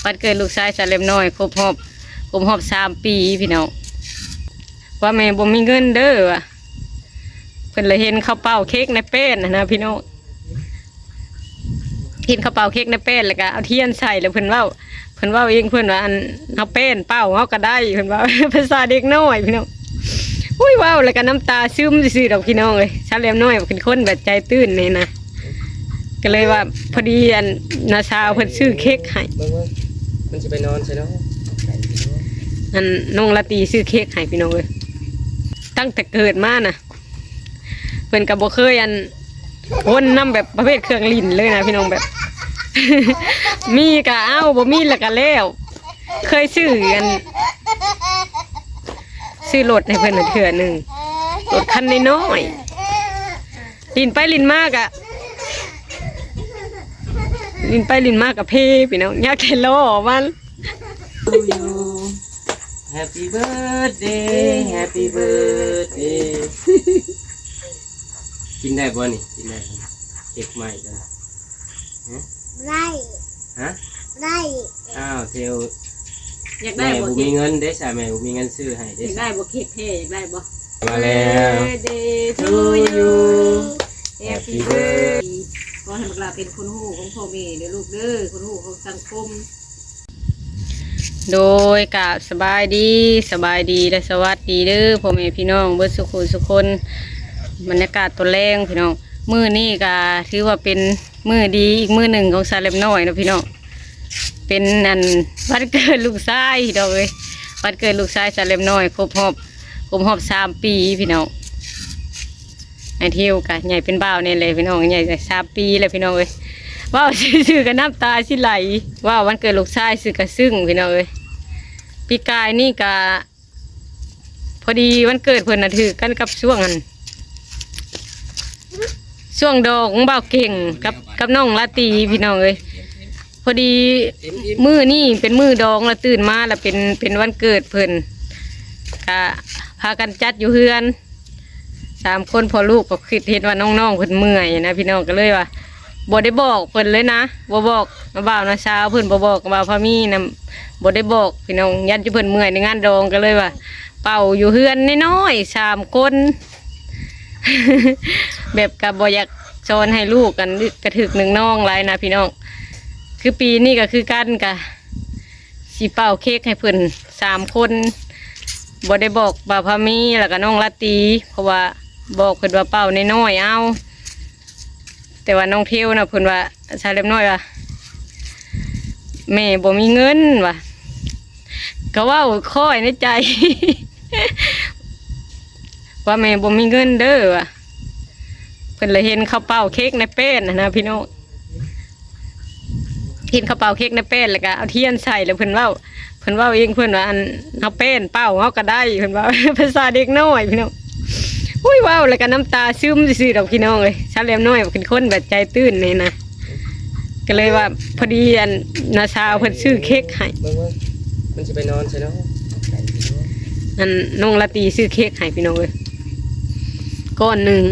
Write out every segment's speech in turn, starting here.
ວັນເກີດລູກຊາຍສາວແຫຼມນ້ອຍ ຄົບຮອບ ຄົບຮອບສາມປີພີ່ນ້ອງ. ວ່າແມ່ບໍ່ມີເງິນເດີວ່າ ເພິ່ນລະເຫັນເຂົາເປົ່າເຄັກໃນແປ້ນຫັ້ນນະພີ່ນ້ອງ. ເຫັນເຂົາເປົ່າເຄັກໃນແປ້ນ ແລ້ວກະເອົາທຽນໃສ່ ແລ້ວເພິ່ນເວົ້າ ເພິ່ນເວົ້າເອງ ເພິ່ນວ່າ ອັນ ເຮົາແປ້ນເປົ່າເຮົາກະໄດ້ ເພິ່ນເວົ້າ ພາສາເດັກນ້ອຍພີ່ນ້ອງ. ໂອ້ຍ ເວົ້າແລ້ວກະນ້ຳຕາຊຶມຊື່ໆດອກພີ່ນ້ອງເອີຍ. ສາວແຫຼມນ້ອຍເປັນຄົນແບບໃຈຕື້ນແນ່ນະ ກະເລີຍວ່າ ພໍດີ ອັນ ນ້າສາວເພິ່ນຊື້ເຄັກໃຫ້ ເບິ່ງເບິ່ງ ມັນຊິໄປນອນໃສເນາະ. ອັນ ນ້ອງລາຕີຊື້ເຄັກໃຫ້ພີ່ນ້ອງເອີຍ. ຕັ້ງແຕ່ເກີດມານະ ເພິ່ນກະບໍ່ເຄີຍ ອັນ ວົນນຳແບບປະເພດເຄື່ອງຫຼິ້ນເລີຍນະພີ່ນ້ອງ. ແບບ ມີກະເອົາ ບໍ່ມີລະກະແລ້ວ. ເຄີຍຊື້ ອັນ ຊື້ລົດໃຫ້ເພິ່ນເທື່ອໜຶ່ງ ລົດຄັນນ້ອຍໆ ຫຼິ້ນໄປຫຼິ້ນມາກະ ຫຼິ້ນໄປຫຼິ້ນມາກະເພພີ່ນ້ອງ ຍາກແຕ່ລໍ້ມັນ. To you Happy birthday Happy birthday ກິນໄດ້ບໍ່ນີ້? ກິນໄດ້ບໍ່? ເຄັກໃໝ່ຕົວນີ້ ຮະ? ໄດ້ ຮະ? ໄດ້. ອ້າວ ເທວ ຢາກໄດ້ບໍ່ ແມ່ບໍ່ມີເຄັກ? ເງິນເດ້ຊະ ແມ່ບໍ່ມີເງິນຊື້ໃຫ້ເດ້ ຢາກໄດ້ບໍ່ເຄັກແທ້? ຢາກໄດ້ບໍ່? ມາແລ້ວ Birthday to you Happy birthday. ຂໍໃຫ້ບັກຫຼ້າເປັນຄົນຮູ້ຂອງພໍ່ແມ່ເດີລູກເດີ ຄົນຮູ້ຂອງສັງຄົມ. ໂດຍ ກາບສະບາຍດີ ສະບາຍດີ ແລະ ສະຫວັດດີເດີພໍ່ແມ່ພີ່ນ້ອງເບິດສູ່ຜູ້ສູ່ຄົນ. ບັນຍາກາດຕອນແລງພີ່ນ້ອງ ມື້ນີ້ກະຖືວ່າເປັນມື້ດີອີກມື້ໜຶ່ງຂອງສາວແຫຼມນ້ອຍເນາະພີ່ນ້ອງ. ເປັນ ອັນ ວັນເກີດລູກຊາຍພີ່ນ້ອງເອີຍ ວັນເກີດລູກຊາຍສາວແຫຼມນ້ອຍ ຄົບຮອບ ຄົບຮອບສາມປີພີ່ນ້ອງ. ອ້າຍເທວກະໃຫຍ່ເປັນບ່າວແນ່ແຫຼະພີ່ນ້ອງ ໃຫຍ່ສາມປີແລ້ວພີ່ນ້ອງເອີຍ. ເວົ້າຊື່ໆກະນ້ຳຕາຊິໄຫຼ ເວົ້າວັນເກີດລູກຊາຍຊື່ກະຊຶ້ງພີ່ນ້ອງເອີຍ. ປີກາຍນີ້ກະ ພໍດີວັນເກີດເພິ່ນນະຖືກກັນກັບຊ່ວງ ອັນ ຊ່ວງດອງຂອງບ່າວເກັ່ງກັບ ກັບນ້ອງລາຕີພີ່ນ້ອງເອີຍ. ພໍດີມື້ນີ້ເປັນມື້ດອງ ລະຕື່ນມາລະເປັນ ເປັນວັນເກີດເພິ່ນ ກະພາກັນຈັດຢູ່ເຮືອນ ສາມຄົນພໍ່ລູກ ກະຄິດເຫັນວ່ານ້ອງໆເພິ່ນເມື່ອຍນະພີ່ນ້ອງ ກະເລີຍວ່າບໍ່ໄດ້ບອກເພິ່ນເລີຍນະ ບໍ່ບອກນ້າບ່າວນ້າສາວເພິ່ນ ບໍ່ບອກບ່າວພາມີນຳ ບໍ່ໄດ້ບອກພີ່ນ້ອງ ຢ້ານຈະເພິ່ນເມື່ອຍໃນງານດອງ ກະເລີຍວ່າເປົ່າຢູ່ເຮືອນນ້ອຍໆສາມຄົນ. ແບບກະບໍ່ຢາກສອນໃຫ້ລູກ ອັນ ກະຖືກໜຶ່ງນອງຫຼາຍນະພີ່ນ້ອງ. ຄືປີນີ້ກະຄືກັນ ກະຊິເປົ່າເຄັກໃຫ້ເພິ່ນສາມຄົນ ບໍ່ໄດ້ບອກບ່າວພາມີ ແລ້ວກະນ້ອງລາຕີ ເພາະວ່າບອກເພິ່ນວ່າເປົ່ານ້ອຍໆເອົາ. ແຕ່ວ່ານ້ອງເທວນະ ເພິ່ນວ່າ ສາວແຫຼມນ້ອຍວ່າ ແມ່ບໍ່ມີເງິນວ່າ ກະເວົ້າຄ່ອຍໃນໃຈ ວ່າແມ່ບໍ່ມີເງິນເດີວ່າ. ເພິ່ນລະເຫັນເຂົາເປົ່າເຄັກໃນແປ້ນຫັ້ນນະພີ່ນ້ອງ ເຫັນເຂົາເປົ່າເຄັກໃນແປ້ນ ແລ້ວກະເອົາທຽນໃສ່ ແລ້ວເພິ່ນເວົ້າ ເພິ່ນເວົ້າເອງ ເພິ່ນວ່າ ອັນ ເຮົາແປ້ນເປົ່າເຮົາກະໄດ້ ເພິ່ນວ່າ ພາສາເດັກນ້ອຍພີ່ນ້ອງ. ໂອ້ຍ ເວົ້າແລ້ວກະນ້ຳຕາຊຶມຊື່ໆດອກພີ່ນ້ອງເອີຍ. ສາວແຫຼມນ້ອຍເປັນຄົນແບບໃຈຕື້ນແນ່ນະ ກະເລີຍວ່າ ພໍດີ ອັນ ນ້າສາວເພິ່ນຊື້ເຄັກໃຫ້ ເບິ່ງເບິ່ງ ມັນຊິໄປນອນໃສເນາະ. ອັນ ນ້ອງລາຕີຊື້ເຄັກໃຫ້ພີ່ນ້ອງເອີຍ ກ້ອນໜຶ່ງ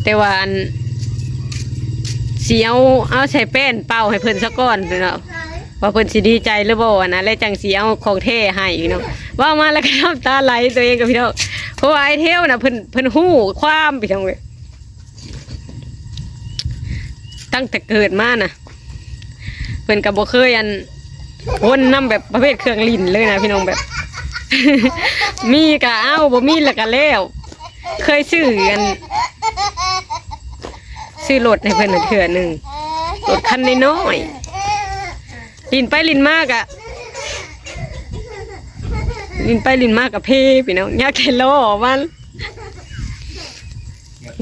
ແຕ່ວ່າ ອັນ ຊິເອົາ ເອົາໃສ່ແປ້ນເປົ່າໃຫ້ເພິ່ນສາກ່ອນເນາະ ວ່າເພິ່ນຊິດີໃຈຫຼືບໍ່ຫັ້ນນະ ແລ້ວຈັ່ງຊິເອົາຂອງແທ້ໃຫ້ເນາະ. ເວົ້າມາແລ້ວກະນ້ຳຕາໄຫຼຕົວເອງກະພີ່ນ້ອງ ເພາະວ່າອ້າຍເທວນະ ເພິ່ນ ເພິ່ນຮູ້ຄວາມພີ່ນ້ອງເອີຍ. ຕັ້ງແຕ່ເກີດມານະ ເພິ່ນກະບໍ່ເຄີຍ ອັນ ວົນນຳແບບປະເພດເຄື່ອງຫຼິ້ນເລີຍນະພີ່ນ້ອງ ແບບ ມີກະເອົາ ບໍ່ມີລະກະແລ້ວ. ເຄີຍຊື້ ອັນ ຊື້ລົດໃຫ້ເພິ່ນເທື່ອໜຶ່ງ ລົດຄັນນ້ອຍໆ ຫຼິ້ນໄປຫຼິ້ນມາກະ ຫຼິ້ນໄປຫຼິ້ນມາກະເພພີ່ນ້ອງ ຍາກແຕ່ລໍ້ມັນ.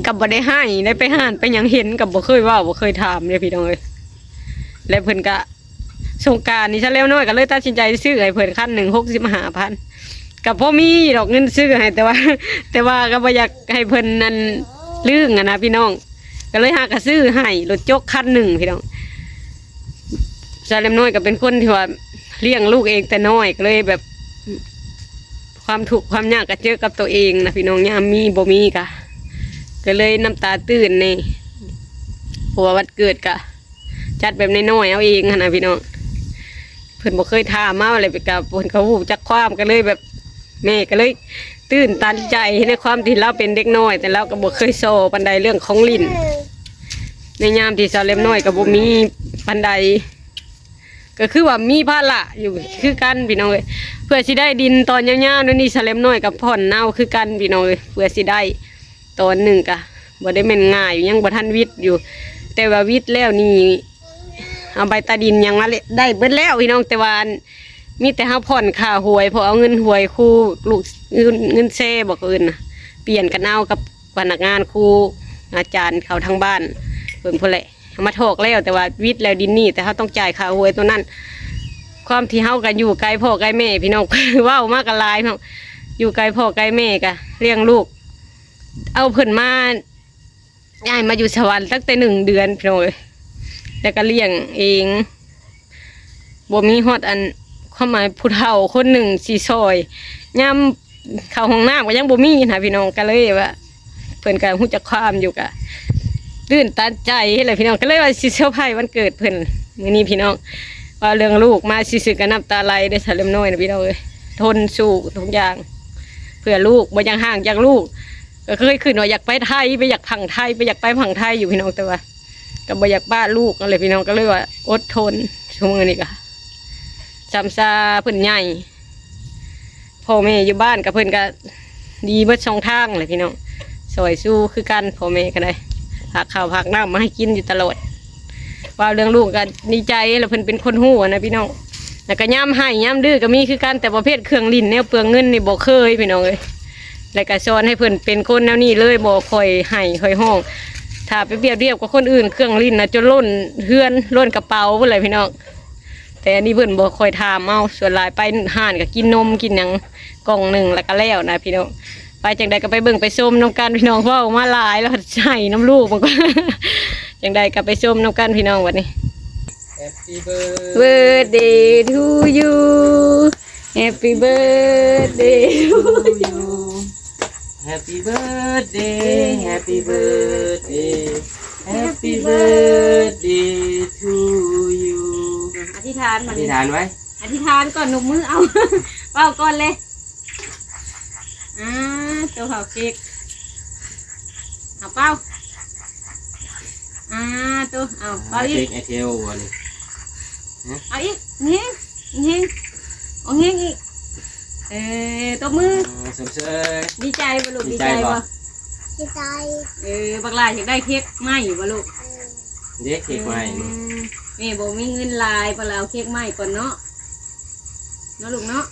ກະບໍ່ໄດ້ໃຫ້ ໄດ້ໄປຮ້ານໄປຫຍັງເຫັນກະບໍ່ເຄີຍເວົ້າ ບໍ່ເຄີຍຖາມເດ້ພີ່ນ້ອງເອີຍ. ແລ້ວເພິ່ນກະ ສົງການນີ້ຊະແລ້ວ ນ້ອຍກະເລີຍຕັດສິນໃຈຊື້ໃຫ້ເພິ່ນຄັນໜຶ່ງ ຫົກສິບຫ້າພັນ ກະພໍມີດອກເງິນຊື້ໃຫ້ ແຕ່ວ່າ ແຕ່ວ່າກະບໍ່ຢາກໃຫ້ເພິ່ນນັ້ນລຶ້ງຫັ້ນນະພີ່ນ້ອງ ກະເລີຍຫາກະຊື້ໃຫ້ລົດຈົກຄັນໜຶ່ງພີ່ນ້ອງ. ສາວແຫຼມນ້ອຍກະເປັນຄົນທີ່ວ່າລ້ຽງລູກເອງແຕ່ນ້ອຍ ກະເລີຍແບບ ຄວາມທຸກຄວາມຍາກກະເຈີກັບໂຕເອງນະພີ່ນ້ອງ ຍາມມີບໍ່ມີກະ ກະເລີຍນ້ຳຕາຕື້ນແນ່ ເພາະວ່າວັນເກີດກະຈັດແບບນ້ອຍໆເອົາເອງຫັ້ນນະພີ່ນ້ອງ. พิ่ນບໍ່ເຄີຍຖາມມາ ແລ້ວກໍເພິ່ນກໍຮູ້ຈັກຄວາມ ກໍເລີຍແບບ ແມ່ກໍເລີຍຕື່ນຕັນໃຈໃນຄວາມທີ່ລາວເປັນເດັກນ້ອຍ ແຕ່ລາວກໍບໍ່ເຄີຍສໍປານໃດເລື່ອງຂອງຫຼິ້ນ ໃນຍາມທີ່ສາວແຫຼມນ້ອຍກໍບໍ່ມີປານໃດ ກໍຄືວ່າມີພາລະຢູ່ຄືກັນພີ່ນ້ອງເອີຍ ເພື່ອຊິໄດ້ດິນຕອນຍາວໆນັ້ນນີ້ ສາວແຫຼມນ້ອຍກໍຜ່ອນເອົາຄືກັນພີ່ນ້ອງເອີຍ ເພື່ອຊິໄດ້ຕອນໜຶ່ງກໍບໍ່ໄດ້ແມ່ນງ່າຍ ຍັງບໍ່ທັນວິດຢູ່ ແຕ່ວ່າວິດແລ້ວນີ້ ເອົາໃບຕາດິນຫຍັງມາເລະ ໄດ້ເບິດແລ້ວພີ່ນ້ອງ ແຕ່ວ່າອັນ ມີແຕ່ເຮົາຜ່ອນຄ່າຫວຍ ເພາະເອົາເງິນຫວຍຄູ ລູກ ເງິນ ເງິນແຊບໍ ເຂົາເອີ້ນນະ ປ່ຽນກັນເອົາກັບພະນັກງານຄູ ອາຈານເຂົາທາງບ້ານເພິ່ນພຸ້ນແຫຼະ ເອົາມາຖອກແລ້ວ ແຕ່ວ່າວິດແລ້ວດິນນີ້ ແຕ່ເຮົາຕ້ອງຈ່າຍຄ່າຫວຍໂຕນັ້ນ ຄວາມທີ່ເຮົາກໍຢູ່ໄກພໍ່ໄກແມ່ພີ່ນ້ອງ ເວົ້າມາກໍຫຼາຍເນາະ ຢູ່ໄກພໍ່ໄກແມ່ກໍລ້ຽງລູກ ເອົາເພິ່ນມາ ຍ້າຍມາຢູ່ສະຫວັນຕັ້ງແຕ່ໜຶ່ງເດືອນພີ່ນ້ອງເອີຍ ແລ້ວກໍລ້ຽງເອງ ບໍ່ມີຮອດອັນ ຄວາມໝາຍຜູ້ເຖົ້າຄົນໜຶ່ງຊິຊ່ອຍ ຍາມເຂົ້າຫ້ອງນ້ຳກໍຍັງບໍ່ມີນະພີ່ນ້ອງ ກໍເລີຍວ່າ ເພິ່ນກໍຮູ້ຈັກຄວາມຢູ່ ກໍຕື່ນຕັນໃຈແຫຼະພີ່ນ້ອງ ກໍເລີຍວ່າຊິເຊີໄພຣສ໌ວັນເກີດເພິ່ນມື້ນີ້ພີ່ນ້ອງ ເວົ້າເລື່ອງລູກມາຊື່ໆກໍນ້ຳຕາໄຫຼເດ້ ສາວແຫຼມນ້ອຍນະພີ່ນ້ອງເອີຍ ທົນສູ້ທຸກຢ່າງ ເພື່ອລູກ ບໍ່ຢາກຫ່າງຈາກລູກ ກໍເຄີຍຄິດວ່າຢາກໄປໄທ ໄປຢາກຝັ່ງໄທ ໄປຢາກໄປຝັ່ງໄທຢູ່ພີ່ນ້ອງ ແຕ່ວ່າກໍບໍ່ຢາກປະລູກຫັ້ນແຫຼະພີ່ນ້ອງ ກໍເລີຍວ່າອົດທົນ ຊຸມື້ນີ້ກໍຊ່ຳຊາເພິ່ນໃຫຍ່ ພໍ່ແມ່ຢູ່ບ້ານກໍເພິ່ນກໍດີເບິດສອງທາງແຫຼະພີ່ນ້ອງ ຊ່ອຍຊູ່ຄືກັນ ພໍ່ແມ່ກໍໄດ້ ພາກເຂົ້າພາກນ້ຳມາໃຫ້ກິນຢູ່ຕະຫຼອດ ເວົ້າເລື່ອງລູກກໍດີໃຈ ແລ້ວເພິ່ນເປັນຄົນຮູ້ນະພີ່ນ້ອງ ແລ້ວກໍຍາມໄຫ້ຍາມດື້ກໍມີຄືກັນ ແຕ່ປະເພດເຄື່ອງຫຼິ້ນແນວເປືອງເງິນນີ້ບໍ່ເຄີຍພີ່ນ້ອງເອີຍ ແລ້ວກໍສອນໃຫ້ເພິ່ນເປັນຄົນແນວນີ້ເລີຍ ບໍ່ຄ່ອຍໄຫ້ຄ່ອຍຮ້ອງ ຖ້າໄປປຽບທຽບກັບຄົນອື່ນ ເຄື່ອງຫຼິ້ນນະຈົນລົ້ນເຮືອນລົ້ນກະເປົາພຸ້ນແຫຼະພີ່ນ້ອງ ແຕ່ອັນນີ້ເພິ່ນບໍ່ຄ່ອຍຖາມເອົາ ສ່ວນຫຼາຍໄປຮ້ານກໍກິນນົມກິນຫຍັງ ກ່ອງໜຶ່ງແລ້ວກໍແລ້ວນະພີ່ນ້ອງ ໄປຈັ່ງໃດກໍໄປເບິ່ງໄປຊົມນຳກັນພີ່ນ້ອງ ເວົ້າມາຫຼາຍແລ້ວໃຫ້ນຳລູກມັນກໍ ຈັ່ງໃດກໍໄປຊົມນຳກັນພີ່ນ້ອງບັດນີ້ Happy birthday to you Happy birthday to you Happy birthday Happy birthday Happy birthday to you ອະທິຖານບັດນີ້ ອະທິຖານໄວ້ ອະທິຖານກ່ອນ ນົບມືເອົາ ເປົ່າກ່ອນເລີຍ ອ່າ ໂຕເປົ່າເຄັກ ເອົາເປົ່າ ອ່າ ໂຕ ເອົາເປົ່າອີກ ເຄັກໄອເທວບໍ່ນີ້ ເອົາອີກ ແຮງ ແຮງ ເອົາແຮງອີກ ເອີ ຕົບມື ອ່າ ຊົມເຊີຍ ດີໃຈບໍ່ລູກ ດີໃຈບໍ່ ດີໃຈ ດີໃຈ ເອີ ບັກຫຼ້າຢາກໄດ້ເຄັກໄມ້ບໍ່ລູກ ເອີ ເດ້ ເຄັກໄມ້ ເອີ ແມ່ບໍ່ມີເງິນຫຼາຍ ບັກຫຼ້າເອົາເຄັກໄມ້ກ່ອນເນາະ ເນາະລູກເນາະ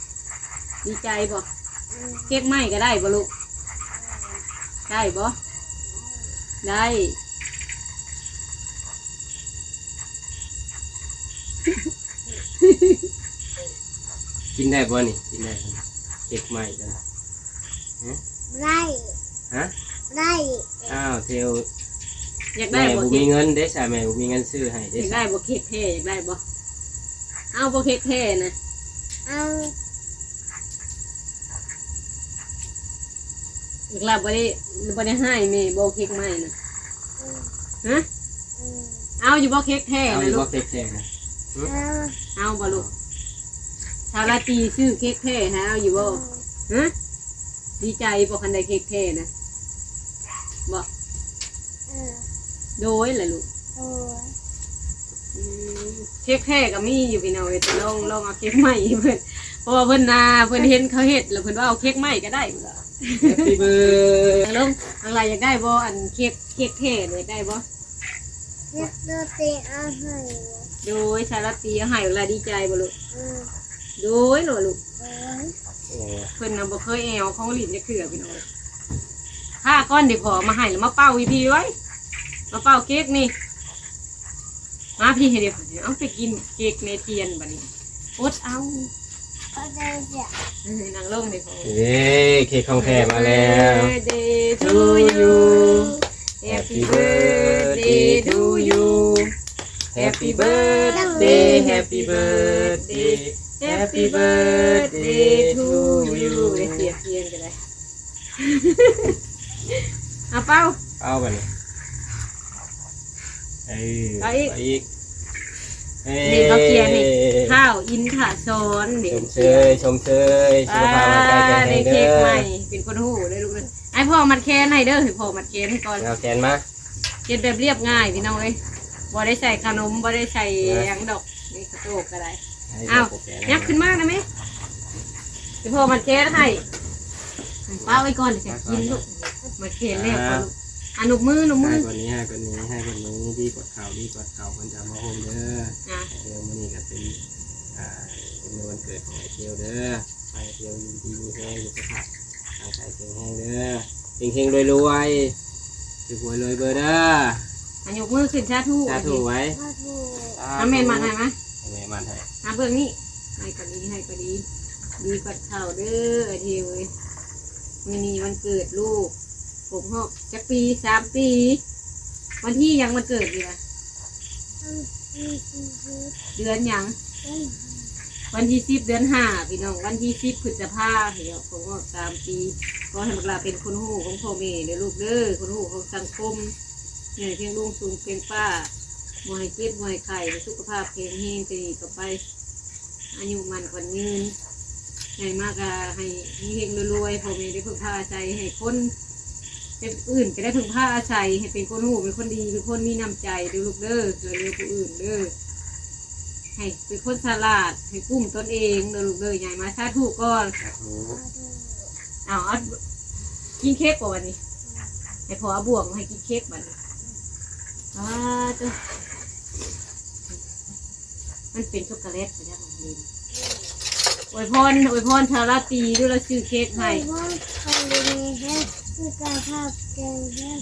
ດີໃຈບໍ່ ເຄັກໄມ້ກໍໄດ້ບໍ່ລູກ ໄດ້ບໍ່ ໄດ້ ກິນໄດ້ບໍ່ນີ້ ກິນໄດ້ບໍ່ ເຄັກໄມ້ ໄດ້ ຮະ ໄດ້ ອ້າວ ເທວ ຢາກໄດ້ບໍ່ ແມ່ບໍ່ມີເງິນເດ້ຊະ ແມ່ບໍ່ມີເງິນຊື້ໃຫ້ເດ້ ຢາກໄດ້ບໍ່ ເຄັກແທ້ ຢາກໄດ້ບໍ່ ເອົາບໍ່ ເຄັກແທ້ນະ ເອົາ ບັກຫຼ້າບໍ່ໄດ້ ບໍ່ໄດ້ຮ້າຍແມ່ບໍ່ ເຄັກໄມ້ນະ ຮະ ເອົາຢູ່ບໍ່ ເຄັກແທ້ນະ ເອົາຢູ່ບໍ່ ລູກ ເຄັກແທ້ນະ ເອົາ ເອົາບໍ່ລູກ ສາວລາຕີຊື້ເຄັກແທ້ໃຫ້ເອົາຢູ່ບໍ່ ຮະ ດີໃຈບໍ່ ຄັນໄດ້ເຄັກແທ້ນະ ບໍ່ ເອີ ໂດຍລະລູກ ໂດຍ ອືມ ເຄັກແທ້ກໍມີຢູ່ພີ່ນ້ອງເອີຍ ແຕ່ລອງ ລອງເອົາເຄັກໄມ້ໃຫ້ເພິ່ນ ເພາະວ່າເພິ່ນນາ ເພິ່ນເຫັນເຂົາເຮັດ ແລ້ວເພິ່ນວ່າເອົາເຄັກໄມ້ກໍໄດ້ Happy birthday ນ້ອງລົງ ນ້ອງລາຢາກໄດ້ບໍ່ ອັນເຄັກ ເຄັກແທ້ນີ້ ຢາກໄດ້ບໍ່ ເຮັດໂດເຕເອົາໃຫ້ ໂດຍ ສາລາຕີເອົາໃຫ້ ລາດີໃຈບໍ່ລູກ ອືມ ໂດຍໂລດລູກ ໂດຍ ໂອ້ ເພິ່ນນະບໍ່ເຄີຍແອວຂອງຫຼິ້ນຈັກເທື່ອພີ່ນ້ອງ ຖ້າກ່ອນເດ ພໍ່ເອົາມາໃຫ້ ແລ້ວມາເປົ່າອີ່ພີ້ໄວ້ ມາເປົ່າເຄັກນີ້ ມາພີ້ໃຫ້ເດ ເອົາໄປກິນເຄັກໃນທຽນບັດນີ້ ອົດເອົາ ເອີ ນັ່ງລົງເດພໍ່ ເຢ້ ເຄັກຂອງແທ້ມາແລ້ວ Happy birthday to you Happy birthday to you Happy birthday Happy birthday Happy birthday to you ໄດ້ສຽງ ສຽງກໍໄດ້ ເອົາເປົ່າ ເປົ່າບັດນີ້ ເອີ ເປົ່າອີກ ເປົ່າອີກ ເອີ ນີ້ເຂົາຂຽນນີ້ ທ້າວ ເອົາອິນທະສອນນີ້ ຊົມເຊີຍ ຊົມເຊີຍ ສຸຂະພາບຮ່າງກາຍແຂງແຮງເດີ ເດີເຄັກໃໝ່ ເປັນຄົນຮູ້ເດີລູກເດີ. ໃຫ້ພໍ່ມັດແຂນໃຫ້ເດີ ໃຫ້ພໍ່ມັດແຂນໃຫ້ກ່ອນ ເອົາແຂນມາ ເຮັດແບບລຽບງ່າຍພີ່ນ້ອງເອີຍ ບໍ່ໄດ້ໃສ່ຂະໜົມ ບໍ່ໄດ້ໃສ່ຫຍັງດອກ ນີ້ກະໂຕກກະໄດ້. ອ້າວ ຍັບຂຶ້ນມານະແມ່ ໃຫ້ພໍ່ມັດແຂນໃຫ້ ປ້າໄວ້ກ່ອນ ດຽວຈະກິນລູກ ມັດແຂນແລ້ວກ່ອນລູກ. ອ່າ ນົບມື ນົບມື ໃຫ້ກວ່ານີ້ ໃຫ້ກວ່ານີ້ ໃຫ້ກວ່ານີ້ ດີກວ່າເກົ່າ ດີກວ່າເກົ່າ ເພິ່ນຈະມາໂຮມເດີ. ອ່າ ດຽວມື້ນີ້ກະເປັນ ອ່າ ເປັນວັນເກີດຂອງອ້າຍທຽວເດີ ຂໍໃຫ້ອ້າຍທຽວຢູ່ດີມີແຮງ ສຸຂະພາບຮ່າງກາຍແຂງແຮງເດີ ເຮັງໆ ລວຍໆ ຖືກຫວຍລວຍເບີເດີ. ອ່ະ ຍົກມືຂຶ້ນ ສາທຸ ສາທຸໄວ້ ສາທຸ. ອ່າ ແມ່ມັດໃຫ້ມາ ໃຫ້ແມ່ມັດໃຫ້ ມາເບິ່ງນີ້ ໃຫ້ກະດີ ໃຫ້ກະດີ ດີກວ່າເກົ່າເດີ ອ້າຍທຽວເອີຍ. ມື້ນີ້ວັນເກີດລູກ ຄົບຮອບຈັກປີ? ສາມປີ. ວັນທີຫຍັງວັນເກີດນີ້ນະ? ວັນທີສິບ ເດືອນຫຍັງ? ເດືອນຫ້າ ວັນທີສິບ ເດືອນຫ້າ ພີ່ນ້ອງ ວັນທີສິບ ພຶດສະພາ ພີ່ນ້ອງ ຄົບຮອບສາມປີ. ຂໍໃຫ້ບັກຫຼ້າເປັນຄົນຮູ້ຂອງພໍ່ແມ່ເດີລູກເດີ ຄົນຮູ້ຂອງສັງຄົມ ໃຫ້ເພງລຸງສູງເພງປ້າ ບໍ່ໃຫ້ເຈັບບໍ່ໃຫ້ໄຂ້ ໃຫ້ສຸຂະພາບແຂງແຮງ ແຕ່ນີ້ຕໍ່ໄປ ອາຍຸໝັ້ນຂວັນຍືນ ໃຫຍ່ມາກະໃຫ້ເຮັງໆ ລວຍໆ ພໍ່ແມ່ໄດ້ເພິ່ງພາອາໄສ ໃຫ້ຄົນ ເປັນຜູ້ອື່ນກະໄດ້ເພິ່ງພາອາໄສ ໃຫ້ເປັນຄົນຮູ້ ເປັນຄົນດີ ເປັນຄົນມີນ້ຳໃຈເດີລູກເດີ ຊ່ວຍເຫຼືອຜູ້ອື່ນເດີ ໃຫ້ເປັນຄົນສະຫຼາດ ໃຫ້ກຸ້ມຕົນເອງເດີລູກເດີ. ໃຫຍ່ມາສາທຸກ່ອນ ສາທຸ. ເອົາ ເອົາ ກິນເຄັກບໍ່ບັດນີ້? ໃຫ້ພໍ່ເອົາບ່ວງໃຫ້ກິນເຄັກບັດນີ້. ອ້າ ໂຕ ມັນເປັນຊັອກໂກແລັດໄປແລ້ວ. ອວຍພອນ ອວຍພອນຖ້າລາຕີດູ ລາຊື້ເຄັກໃຫ້ ອວຍພອນໃຫ້ດີມີແຮງ ສຸຂະພາບແຂງແຮງ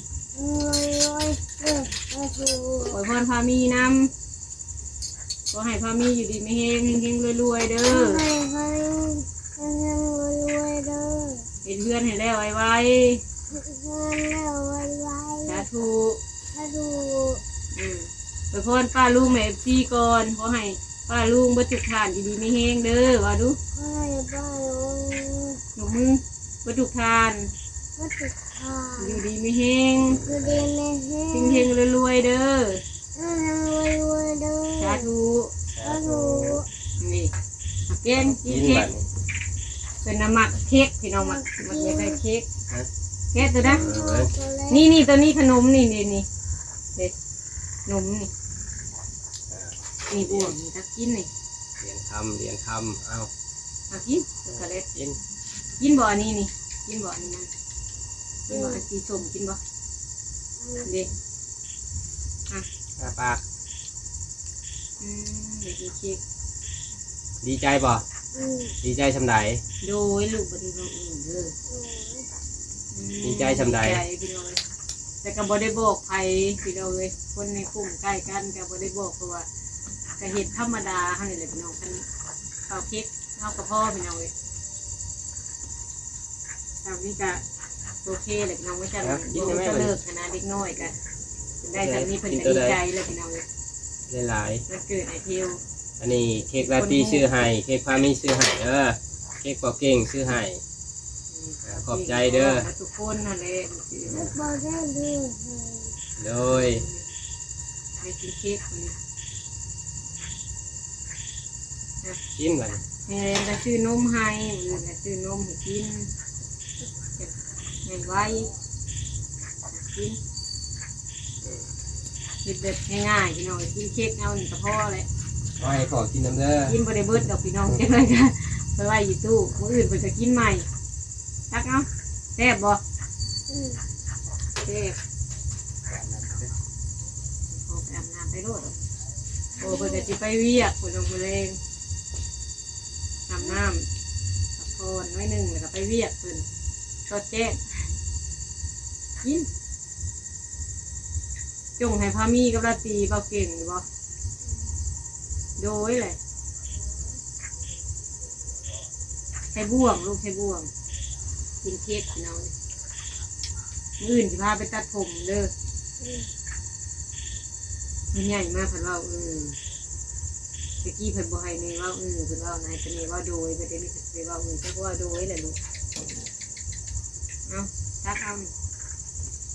ລວຍໆ ເດີ ສາທຸ. ອວຍພອນພາມີນຳ ຂໍໃຫ້ພາມີຢູ່ດີມີແຮງ ເຮັງໆ ລວຍໆ ເດີ ຂໍໃຫ້ພາມີເຮັງໆ ລວຍໆ ເດີ ເຮັດເຮືອນໃຫ້ແລ້ວໄວໆ ເຮັດເຮືອນແລ້ວໄວໆ ສາທຸ ສາທຸ. ອືມ ອວຍພອນປ້າລຸງແມ່ເອັຟຊີກ່ອນ ຂໍໃຫ້ປ້າລຸງເບິດທຸກທ່ານຢູ່ດີມີແຮງເດີ ວ່າດູ ຂໍໃຫ້ປ້າລຸງ ຍົກມື ເບິດທຸກທ່ານ ເບິດທຸກທ່ານ ຢູ່ດີມີແຮງ ຢູ່ດີມີແຮງ ເຮັງໆ ລວຍໆ ເດີ ເຮັງໆ ລວຍໆ ເດີ ສາທຸ ສາທຸ. ນີ້ ມາແກງກິນເຄັກ ເພິ່ນນະມັກເຄັກ ພີ່ນ້ອງ ມັກ ມັກຢາກໄດ້ເຄັກ ແກະໂຕນັ້ນ ເອີ ນີ້ໆ ໂຕນີ້ຂະໜົມ ນີ້ໆ ນີ້ ເດ້ ໜົມນີ້ ນີ້ບ່ວງນີ້ ຕັກກິນນີ້ ຫຼຽນຄຳ ຫຼຽນຄຳ ເອົາ ເອົາກິນ ຊັອກໂກແລັດ ກິນ ກິນບໍ່ອັນນີ້ນີ້ ກິນບໍ່ອັນນີ້ນັ້ນ ກິນບໍ່ອັນສີສົ້ມ ກິນບໍ່ ເດ້ ອ່ະ ອ້າປາກ ອືມ ໄດ້ກິນເຄັກ ດີໃຈບໍ່? ອືມ ດີໃຈສ່ຳໃດ? ໂດຍ ລູກບໍ່ໄດ້ເວົ້າເອງເດີ ໂດຍ ອືມ ດີໃຈສ່ຳໃດ? ດີໃຈ ພີ່ນ້ອງເອີຍ ແຕ່ກະບໍ່ໄດ້ບອກໃຜ ພີ່ນ້ອງເອີຍ ຄົນໃນກຸ່ມໃກ້ກັນກະບໍ່ໄດ້ບອກ ເພາະວ່າກະເຮັດທຳມະດາເຮົານີ້ແຫຼະ ພີ່ນ້ອງ ຄັນເປົ່າເຄັກ ເຮົາກະພໍ ພີ່ນ້ອງເອີຍ. ເທົ່ານີ້ກະໂອເຄແຫຼະພີ່ນ້ອງ ວ່າຈັ່ງ ເອີ ກິນໄດ້ໄໝ ເລີກຫັ້ນນະ ເດັກນ້ອຍກະໄດ້ຊ່ຳນີ້ເພິ່ນກະດີໃຈແລ້ວພີ່ນ້ອງເອີຍ ຫຼາຍໆ ວັນເກີດອ້າຍທຽວ. ອັນນີ້ເຄັກລາຕີຊື້ໃຫ້ ເຄັກພາມີຊື້ໃຫ້ເດີ ເຄັກເປົ່າເກັ່ງຊື້ໃຫ້ ອືມ ຂອບໃຈເດີ ທຸກຄົນຫັ້ນແຫຼະ ເຄັກເປົ່າເກັ່ງຊື້ໃຫ້ ໂດຍ ໃຫ້ກິນເຄັກ ກິນບັດນີ້ ແມ່ກະຊື້ນົມໃຫ້ ມື້ອື່ນກະຊື້ນົມໃຫ້ກິນ ໃຫ້ໄວ ກິນ ເຮັດແບບງ່າຍໆ ພີ່ນ້ອງ ກິນເຄັກເຮົານີ້ກະພໍແຫຼະ ເອົາໃຫ້ພໍ່ກິນນຳເດີ ກິນບໍ່ໄດ້ເບິດດອກພີ່ນ້ອງ ຈັ່ງໃດກະໄປໄວ້ຢູ່ຕູ້ ມື້ອື່ນເພິ່ນກະກິນໃໝ່ ຕັກເອົາ ແຊບບໍ່? ອືມ ແຊບ ອອກໄປອາບນ້ຳໄປໂລດ ໂອ ເພິ່ນກະຊິໄປວຽກພຸ້ນ ມື້ແລງ ອາບນ້ຳ ພັກຜ່ອນໜ້ອຍໜຶ່ງ ແລ້ວກະໄປວຽກເພິ່ນ ຊອດແຈ້ງ ກິນ ຈົ່ງໃຫ້ພາມີກັບລາຕີເປົ່າເກັ່ງຢູ່ບໍ່? ໂດຍແຫຼະ ໃສ່ບ່ວງລູກ ໃສ່ບ່ວງ ກິນເຄັກພີ່ນ້ອງ ມື້ອື່ນຊິພາໄປຕັດຜົມເດີ ອືມ ເພິ່ນໃຫຍ່ມາເພິ່ນເວົ້າ ອືມ ແຕ່ກີ້ເພິ່ນບໍ່ໃຫ້ແມ່ເວົ້າ ອືມ ເພິ່ນເວົ້ານະ ໃຫ້ແຕ່ແມ່ເວົ້າ ໂດຍ ບັດດຽວນີ້ເພິ່ນຊິໄປເວົ້າ ອືມ ຈັກເວົ້າໂດຍແຫຼະລູກ ເອົາ ຕັກເອົານີ້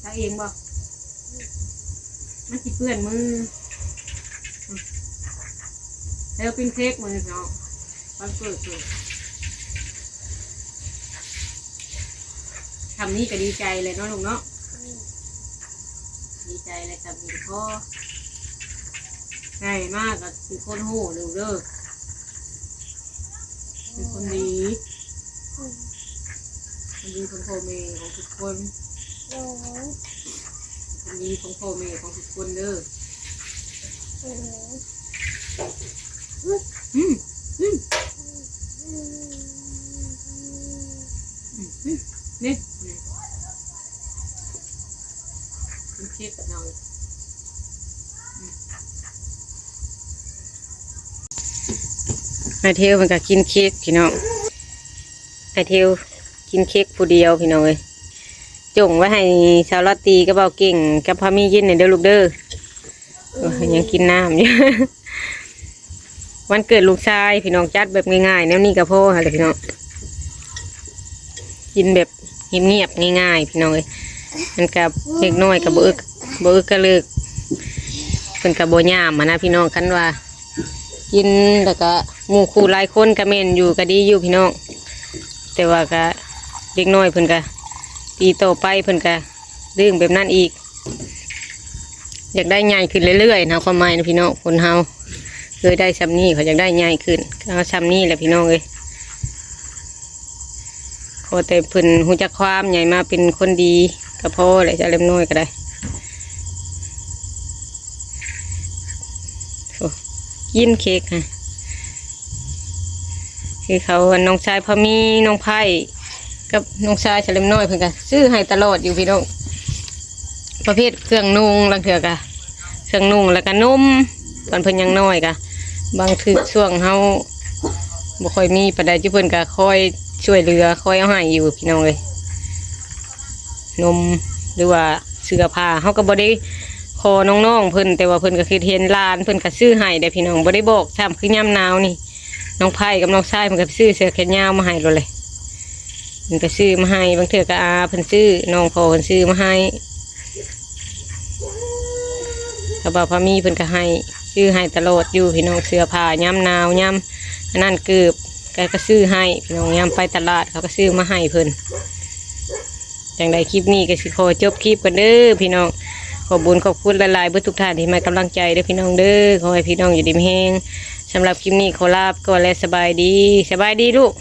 ຕັກເອງບໍ່? ມັນຊິເປື້ອນມື. ເອີ ປີ້ງເຄັກມື້ນີ້ເນາະ ວັນເກີດເພິ່ນ. ຊ່ຳນີ້ກໍດີໃຈແລ້ວເນາະລູກເນາະ ດີໃຈແລ້ວ ຊ່ຳນີ້ກໍພໍ. ໃຫຍ່ມາກໍເປັນຄົນຮູ້ເດີລູກເດີ ເປັນຄົນດີ ຄົນດີຂອງພໍ່ແມ່ຂອງທຸກຄົນ ຄົນດີຂອງພໍ່ແມ່ຂອງທຸກຄົນເດີ. ອືມ ອືມ ອືມ ນີ້ ນີ້ ກິນເຄັກກັບນ້ອງ. ອືມ ອ້າຍເທວເພິ່ນກໍກິນເຄັກພີ່ນ້ອງ ອ້າຍເທວກິນເຄັກຜູ້ດຽວພີ່ນ້ອງເອີຍ. ຈົ່ງໄວ້ໃຫ້ສາວລາຕີກັບເບົາເກັ່ງກັບພາມີກິນແດ່ເດີລູກເດີ. ໂອ້ຍ ຍັງກິນນ້ຳຢູ່. ວັນເກີດລູກຊາຍພີ່ນ້ອງ ຈັດແບບງ່າຍໆ ແນວນີ້ກໍພໍຫັ້ນແຫຼະພີ່ນ້ອງ ກິນແບບງຽບໆ ງ່າຍໆ ພີ່ນ້ອງເອີຍ. ມັນກໍເດັກນ້ອຍກໍບໍ່ອຶກ ບໍ່ອຶກກະເລິກ ເພິ່ນກໍບໍ່ຍາມຫັ້ນນະພີ່ນ້ອງ. ຄັນວ່າກິນແລ້ວກໍໝູ່ຄູ່ຫຼາຍຄົນກໍແມ່ນຢູ່ ກໍດີຢູ່ພີ່ນ້ອງ ແຕ່ວ່າກໍເດັກນ້ອຍເພິ່ນກໍ ປີຕໍ່ໄປເພິ່ນກໍ ເລື່ອງແບບນັ້ນອີກ ຢາກໄດ້ໃຫຍ່ຂຶ້ນເລື້ອຍໆນະ ຄວາມໝາຍນະພີ່ນ້ອງ. ຄົນເຮົາເຄີຍໄດ້ຊ່ຳນີ້ ກໍຢາກໄດ້ໃຫຍ່ຂຶ້ນ ກໍເອົາຊ່ຳນີ້ແຫຼະພີ່ນ້ອງເອີຍ. ຂໍແຕ່ເພິ່ນຮູ້ຈັກຄວາມ ໃຫຍ່ມາເປັນຄົນດີກໍພໍແຫຼະ ຈະເລັກນ້ອຍກໍໄດ້. ໂອ້ ກິນເຄັກຫັ້ນ ຄືເຂົາ ອັນ ນ້ອງຊາຍພາມີ ນ້ອງໄພ້ ກັບນ້ອງຊາຍສະເລັມນ້ອຍ ເພິ່ນກະຊື້ໃຫ້ຕະຫຼອດຢູ່ພີ່ນ້ອງ. ປະເພດເຄື່ອງນຸ່ງ ລາງເທື່ອກະເຄື່ອງນຸ່ງ ແລ້ວກະນົມ ຕອນເພິ່ນຍັງນ້ອຍກະ ບາງເທື່ອຊ່ວງເຮົາບໍ່ຄ່ອຍມີປານໃດ ຈຸເພິ່ນກະຄອຍຊ່ວຍເຫຼືອ ຄອຍເອົາໃຫ້ຢູ່ພີ່ນ້ອງເອີຍ. ນົມ ຫຼືວ່າເສື້ອຜ້າ ເຮົາກໍບໍ່ໄດ້ຂໍນ້ອງໆເພິ່ນ ແຕ່ວ່າເພິ່ນກໍຄິດເຫັນຫຼານ ເພິ່ນກໍຊື້ໃຫ້ເດ້ພີ່ນ້ອງ ບໍ່ໄດ້ບອກຊ້ຳ. ຄືຍາມໜາວນີ້ ນ້ອງໄພ້ກັບນ້ອງຊາຍເພິ່ນກໍໄປຊື້ເສື້ອແຂນຍາວມາໃຫ້ໂລດແຫຼະ ເພິ່ນກໍຊື້ມາໃຫ້. ບາງເທື່ອກໍອາເພິ່ນຊື້ ນ້ອງພໍ່ເພິ່ນຊື້ມາໃຫ້. ຖ້າວ່າພາມີເພິ່ນກໍໃຫ້ ຊື້ໃຫ້ຕະຫຼອດຢູ່ພີ່ນ້ອງ. ເສື້ອຜ້າຍາມໜາວ ຍາມອັນນັ້ນ ເກີບ ກໍ ກໍຊື້ໃຫ້ພີ່ນ້ອງ. ຍາມໄປຕະຫຼາດເຂົາກໍຊື້ມາໃຫ້ເພິ່ນ. ຈັ່ງໃດຄລິບນີ້ກໍຊິຂໍຈົບຄລິບກ່ອນເດີພີ່ນ້ອງ. ຂອບບຸນຂອບຄຸນຫຼາຍໆເບິດທຸກທ່ານທີ່ໃຫ້ກຳລັງໃຈເດີພີ່ນ້ອງເດີ. ຂໍໃຫ້ພີ່ນ້ອງຢູ່ດີມີແຮງ. ສຳລັບຄລິບນີ້ຂໍລາໄປກ່ອນ ແລະ ສະບາຍດີ. ສະບາຍດີລູກ.